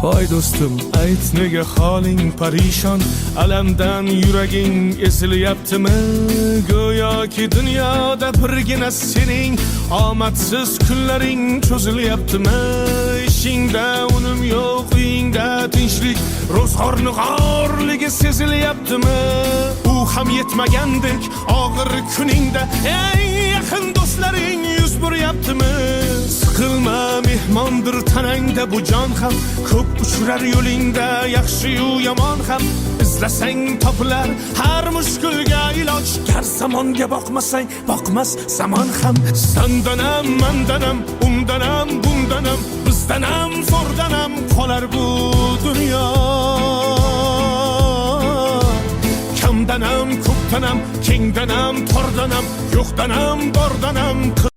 Voy do'stim, ayt, nega holing parishon? Alamdan yuraging ezilyaptimi? Go'yoki dunyoda birgina sening omadsiz kunlaring cho'zilyaptimi? Ishingda unum yo'q, uyingda tinchlik, ro'zg'orni g'orligi sezilyaptimi? U ham yetmagandek, og'ir kuningda eng yaqin do'stlaring yuz buryaptimi? Siqilma, mehmondir tanangda bu jon ham. Ko'p uchrar yo'lingda yaxshi-yu yomon ham. Izlasang topilar har mushkulga iloj. Gar zamonga boqmasang, boqmas zamon ham. Sandanam, mandanam, undanam, bundanam, bizdanam, zo'rdanam qolar bu dunyo. Kamdanam, ko'pdanam, kengdanam, tordanam, yo'qdanam, bordanam.